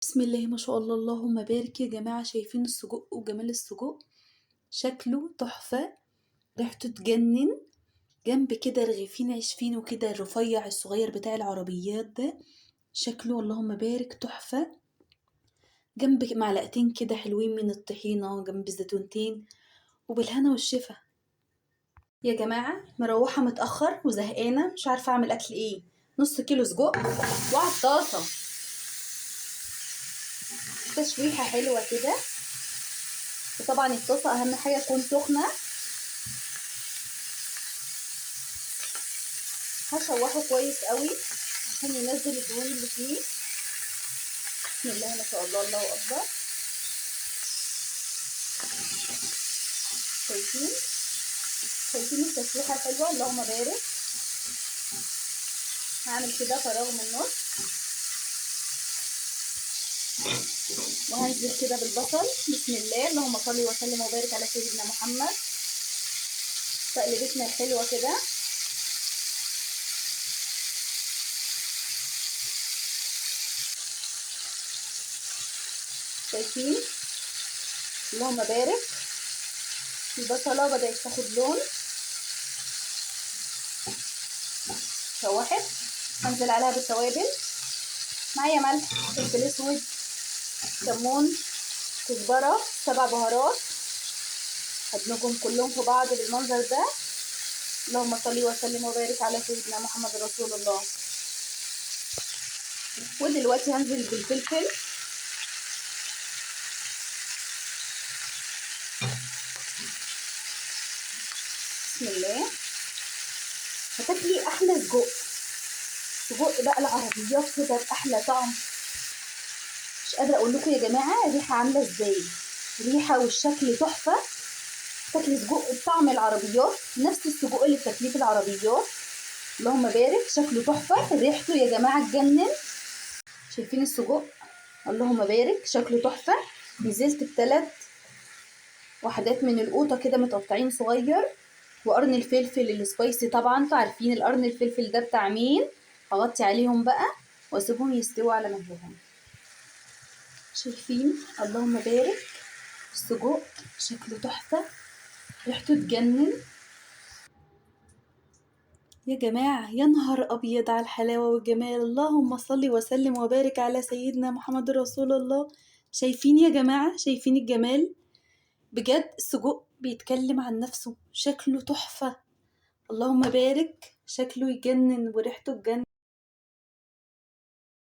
بسم الله ما شاء الله، اللهم بارك يا جماعة. شايفين السجق وجمال السجق، شكله تحفة، ريحته تجنن. جنب كده رغيفين عيش فينو كده الرفيع الصغير بتاع العربيات ده، شكله اللهم بارك تحفة. جنب معلقتين كده حلوين من الطحينة، جنب زيتونتين، وبالهنا والشفا. يا جماعة مروحة متأخر وزهقانة، مش عارفة أعمل أكل إيه. نص كيلو سجق وعلى الطاسة تشويحة حلوة كده. وطبعا الطاسة أهم حاجة تكون سخنة. هشوحه كويس قوي عشان ينزل الدهون اللي فيه. بسم الله ما شاء الله، الله أكبر. شايفين التشويحة الحلوة، اللهم بارك. هعمل كده فراغ من النص، وهنزل كده بالبصل. بسم الله، اللهم صل وسلم وبارك على سيدنا محمد. تقلبتنا الحلوة كده. شايفين اللهم بارك، البصلة بدأت تاخد لون، شوحت. هنزل عليها بالتوابل، معايا ملح، فلفل اسود، كمون، كزبرة، 7 بهارات. هدمجهم كلهم في بعض بالمنظر ده. اللهم صل وسلم وبارك على سيدنا محمد رسول الله. ودلوقتي هنزل بالفلفل. بسم الله. هتاكلي احلى سجق، سجق بقى العربيات كده باحلى طعم. مش قادرة اقول لكم يا جماعة الريحة عامله ازاي، الريحة والشكل تحفة. تاكلي سجق بطعم العربيات، نفس السجق اللي بتاكليه في العربيات. اللهم بارك، شكله تحفة، ريحته يا جماعة تجنن. شايفين السجق، اللهم بارك، شكله تحفة. نزلت ب3 وحدات من القوطه كده متقطعين صغير، وقرن الفلفل السبايسي. طبعا انتوا عارفين القرن الفلفل ده بتاع مين. هغطي عليهم بقى واسيبهم يستووا على مهلهم. شايفين اللهم بارك، السجق شكله تحفة، ريحته تجنن يا جماعة. يا نهار أبيض على الحلاوة والجمال. اللهم صل وسلم وبارك على سيدنا محمد رسول الله. شايفين يا جماعة، شايفين الجمال بجد. السجق بيتكلم عن نفسه، شكله تحفة، اللهم بارك، شكله يجنن وريحته تجنن.